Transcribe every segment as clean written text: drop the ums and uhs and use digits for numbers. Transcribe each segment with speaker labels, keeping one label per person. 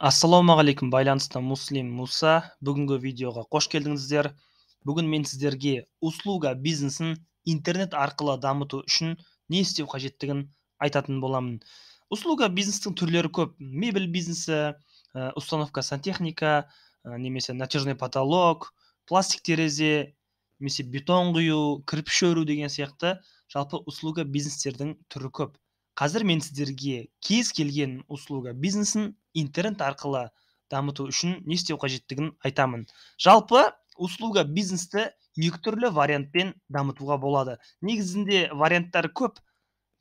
Speaker 1: Ассалаумағалейкум, байланыста Муслим Муса. Бүгінгі видеоға қош келдіңіздер. Бүгін мен сіздерге услуга бизнесін интернет арқылы дамыту үшін не істеу қажеттігін айтатын боламын. Услуга бизнестің түрлері көп. Мебель бизнесі, установка сантехника, немесе натяжной потолок, пластик терезе, немесе бетон құю, кірпіш өру деген сияқты жалпы услуга бизнестердің түрі көп. Қазір мен сіздерге кез келген услуга бизнесін интернет арқылы дамыту үшін не істеу қажеттігін айтамын. Жалпы услуга бизнесті екі түрлі вариантпен дамытуға болады. Негізінде варианттар көп,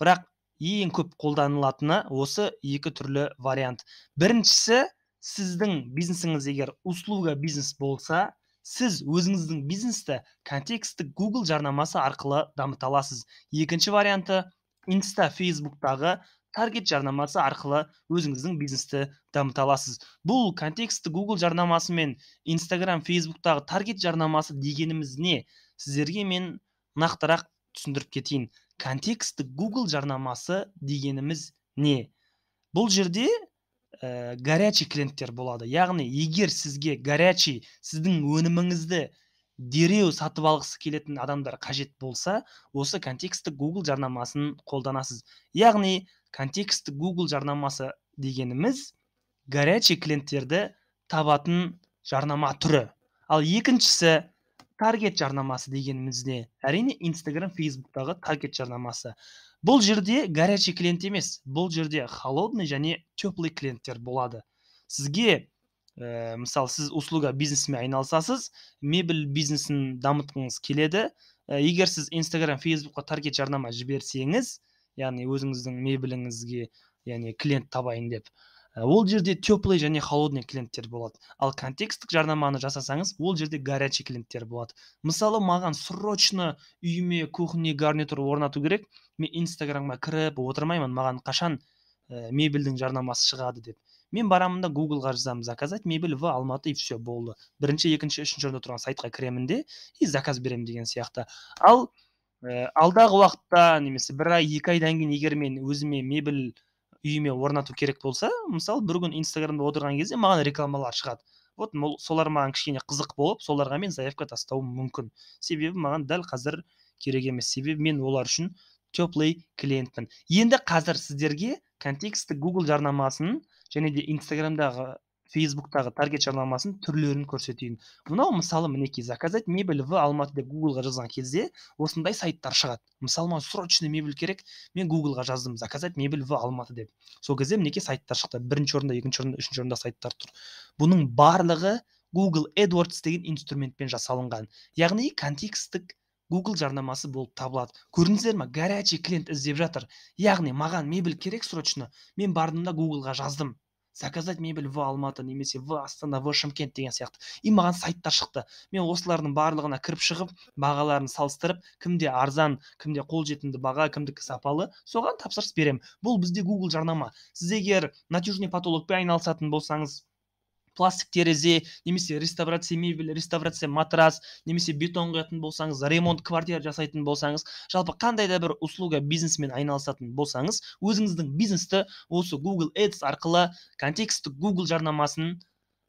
Speaker 1: бірақ ең көп қолданылатыны осы екі түрлі вариант. Біріншісі, сіздің бизнесіңіз егер услуга бизнес болса, сіз өзіңіздің бизнесті контекстік Google жарнамасы арқылы дамыта аласыз. Екінші варианты, Инста, Фейсбуктағы таргет жарнамасы арқылы өзіңіздің бизнесті дамыта аласыз. Бұл контекстті Google жарнамасы мен Instagram, Фейсбуктағы таргет жарнамасы дегеніміз не? Сіздерге мен нақтырақ түсіндіріп кетейін. Контекстті Google жарнамасы дегеніміз не? Бұл жерде горячий клиенттер болады. Яғни, егер сізге горячий, сіздің өніміңізді дереу сатып алғысы келетін адамдар қажет болса, осы контекстті Google жарнамасын қолданасыз. Яғни, контекстті Google жарнамасы дегеніміз горячий клиенттерді табатын жарнама түрі. Ал екіншісі, таргет жарнамасы дегеніміз не? Әрине, Instagram, Facebooktағы таргет жарнамасы. Бұл жерде горячий клиент емес, бұл жерде холодный және теплый клиенттер болады. Сізге мысалы, сіз услуга бизнесімен айналысасыз, мебель бизнесін дамытқыңыз келеді. Егер сіз Instagram, Facebookқа таргет жарнама жіберсеңіз, яғни өзіңіздің мебеліңізге, яғни клиент табайын деп, ол жерде теплый және холодный клиенттер болады. Ал контексттік жарнаманы жасасаңыз, ол жерде горячий клиенттер болады. Мысалы, маған срочно үйіме кухня гарнитур орнату керек, мен Instagramға кіріп отырмаймын, маған қашан мебельдің жарнамасы шығады деп. Мен барамын да Googleға жазамын заказать мебель в Алматы, и все, болды. Бірінші, екінші, үшінші орында тұрған сайтқа кіремін де и заказ беремін деген сияқты. Ал алдағы уақытта немесе бір ай, екі айдан кейін егер мен өзіме мебель үйіме орнату керек болса, мысалы, бір күн Инстаграмда отырған кезде маған рекламалар шығады. Вот солар маған кішкене қызық болып, соларға мен заявка тастауым мүмкін. Себебі маған дәл қазір керек емес. Себебі мен олар үшін теплый клиентпін. Енді қазір сіздерге контекстті Google жарнамасын және де Инстаграмдағы, Фейсбуктағы таргет жарнамасын түрлерін көрсетейін. Мынау мысалы, мінекей, заказать мебель в Алматы деп Googleға жазған кезде осындай сайттар шығады. Мысалы, маған срочно мебель керек, мен Googleға жаздым заказать мебель в Алматы деп. Сол кезде мінекей сайттар шықты. Бірінші орында, екінші орында, үшінші орында сайттар тұр. Бұның барлығы Google AdWords деген инструментпен жасалынған. Яғни контексттік Google жарнамасы болып табылады. Көрдіңіздер ме? Горячий клиент іздеп жатыр. Яғни маған мебель керек срочно. Мен бардым да Googleға жаздым. Заказать мебель в Алматы немесе в Астана, в Шымкент деген сияқты. И маған сайттар шықты. Мен осылардың барлығына кіріп шығып, бағаларын салыстырып, кімде арзан, кімде қолжетімді баға, кімдікі сапалы, соған тапсырыс беремін. Бұл бізде Google жарнама. Сіз егер натяжной потолокпен айналысатын болсаңыз, пластик терезе, немесе реставрация мебель, реставрация матрас, немесе бетон құятын болсаңыз, ремонт квартира жасайтын болсаңыз, жалпы қандай да бір услуга бизнесмен айналысатын болсаңыз, өзіңіздің бизнесті осы Google Ads арқылы, контексттік Google жарнамасын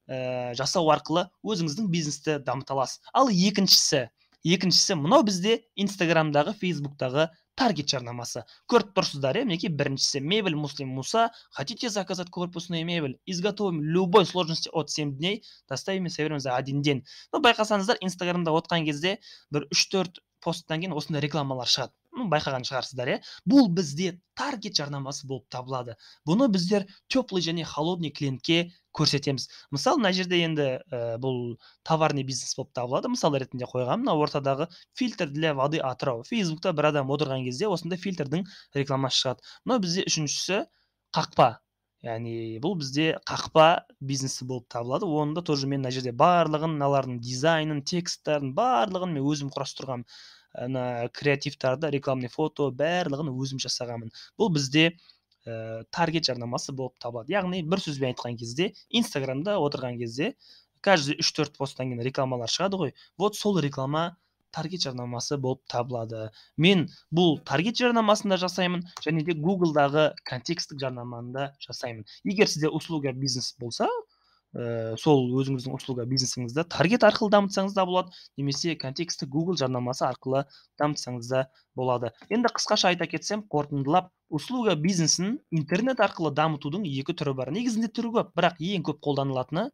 Speaker 1: жасау арқылы өзіңіздің бизнесті дамыта аласыз. Ал екіншісі мынау бізде Инстаграмдағы, Фейсбуктағы таргет жарнамасы. Көріп тұрсыздар, мінекей біріншісі мебель Муслим Муса. Хотите заказать корпусную мебель? Изготовим любой сложности от 7 дней, доставим и соберем за один день. Ну, байқасаңыздар, Инстаграмда отқан кезде бір 3-4 посттан кейін осындай рекламалар шығады. Ну, байқаған шығарсыздар, е? Бұл бізде таргет жарнамасы болып табылады. Бұны біздер теплый және холодный клиентке көрсетеміз. Мысалы, мына жерде енді бұл товарный бизнес болып табылады. Мысал ретінде қойған мына ортадағы фильтр для воды Атырау. Фейсбукта бір адам отырған кезде осындай фильтрдің рекламасы шығады. Мынау бізде үшіншісі қақпа. Яғни бұл бізде қақпа бизнесі болып табылады. Оны да тоже мен мына жерде барлығын, мыналардың дизайнын, тексттарын барлығын мен өзім құрастырғанмын. Ана креативтарды, рекламный фото барлығын өзім жасағанмын. Бұл бізде таргет жарнамасы болып табылады. Яғни бір сөзбен айтқан кезде, Инстаграмда отырған кезде каждый 3-4 посттан кейін рекламалар шығады ғой. Вот сол реклама таргет жарнамасы болып табылады. Мен бұл таргет жарнамасын да жасаймын және де Google'дағы контексттік жарнаманы да жасаймын. Егер сізде услуга бизнес болса, Сол өзіңіздің услуга бизнесіңізді таргет арқылы дамытсаңыз да болады, немесе контексті Google жарнамасы арқылы дамытсаңыз да болады. Енді қысқаша айта кетсем, қорытындылап, услуга бизнесін интернет арқылы дамытудың екі түрі бар. Негізінде түрі көп, бірақ ең көп қолданылатыны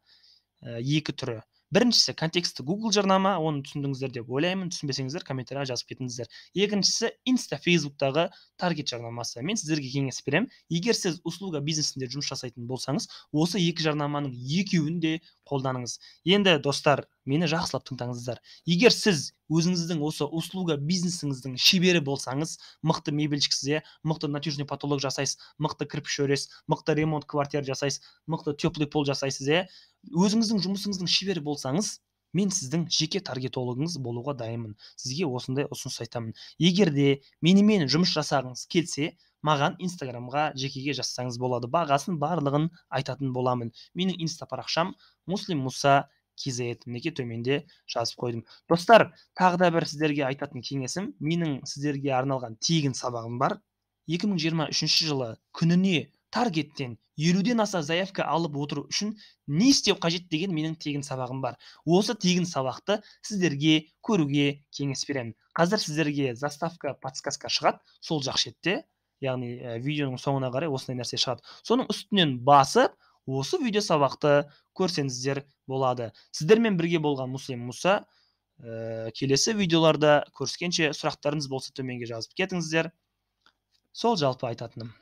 Speaker 1: екі түрі. Біріншісі контексті Google жарнама, оны түсіндіңіздер деп ойлаймын, түсінбесеңіздер комментарияға жазып кетіңіздер. Екіншісі Инста, Фейсбуктағы таргет жарнамасы. Мен сіздерге кеңес беремін, егер сіз услуга бизнесінде жұмыс жасайтын болсаңыз, осы екі жарнаманың екеуін де қолданыңыз. Енді достар, мені жақсылап тыңдаңыздар. Егер сіз өзіңіздің осы услуга бизнесіңіздің шебері болсаңыз, мықты мебельщиксіз, мықты натяжной потолок жасайсыз, мықты кірпіш өресіз, мықты ремонт квартира жасайсыз, мықты теплый пол жасайсыз, өзіңіздің жұмысыңыздың шебері болсаңыз, мен сіздің жеке таргетологыңыз болуға дайынмын. Сізге осындай ұсыныс айтамын. Егер де менімен жұмыс жасағыңыз келсе, маған Инстаграмға жекеге жазсаңыз болады. Бағасын барлығын айтатын боламын. Менің инста парақшам Муслим Муса KZ, мінекей төменде жазып қойдым. Достар, тағы да бір сіздерге айтатын кеңесім, менің сіздерге арналған тегін сабағым бар. 2023 жылы күніне таргеттен 50-ден аса заявка алып отыру үшін не істеу қажет деген менің тегін сабағым бар. Осы тегін сабақты сіздерге көруге кеңес беремін. Қазір сіздерге заставка, подсказка шығады, сол жақ шетте, яғни видеоның соңына қарай осындай нәрсе шығады. Соның үстінен басып, осы видео сабақты көрсеңіздер болады. Сіздермен бірге болған Муслим Муса. Келесі видеоларда көріскенше, сұрақтарыңыз болса төменге жазып кетіңіздер. Сол жалпы айтатыным.